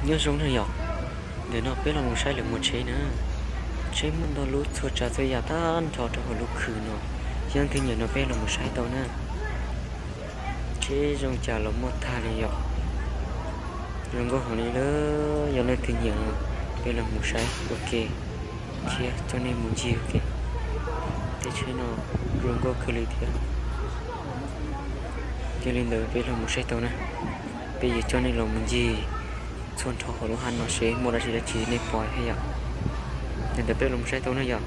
Nyob zoo na yom, ntawm no peb los mus saib lawv muag tsheb na. Tsheb muaj ntau lub txhua tsav txhua yam tag nrho rau hauv lub khw no. Yog leej twg nyiam no peb los mus saib tau na. Tsheb zoo cas los muaj tag li yom. Zoo nkauj heev li lawm, yog leej twg nyiam no peb los mus saib ua ke thiab coj nej mus ncig ua ke. Tej tsheb no zoo nkauj kawg li thiab. Yog li ntawd peb los mus saib tau na. Peb yuav coj nej los mus ncig txhua nrho hauv lub hav no seb muaj dab tsi dab tsi nej pom thiab yom. Yog li ntawd peb los mus saib tau na yom.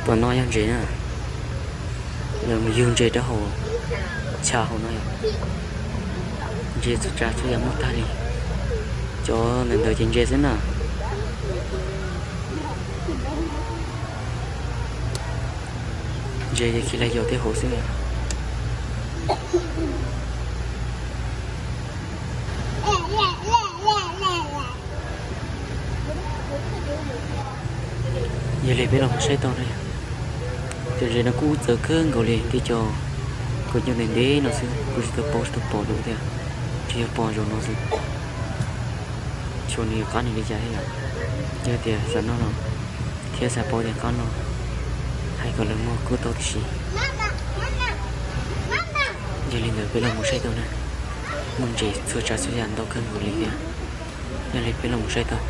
Tom no yog ntses na, lawv mus yug ntses rau hauv chav hauv no yom. Ntses txhua tsav txhua yam muaj tag li, cov ntawd ntawd ces ntses xwb na. Ntses ces khi lawv yog tej hauv xwb. Yog li peb los saib tau na, cov ntses no kuj txawv kawg nkaus li, tej cov kaus ncauj ntev ntev no xwb, kuj tsis tau paub tsis tau pom lawm thiab, tsis yog pom zaum no xwb. Xyov nws yuav qab nws li cas thiab yom. Yog tias xav noj no thiab xav paub tias qab no, hais kom lawv muag kuj tau tib si. Yog li ntawd peb los mus saib tau na, muaj ntses txhua tsav txhua yam ntau kawg nkaus li thiab. Yog li peb los mus saib tau.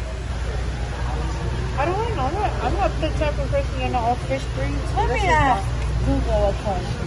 Picture professional of fish breed. Tell me that. Google, of course.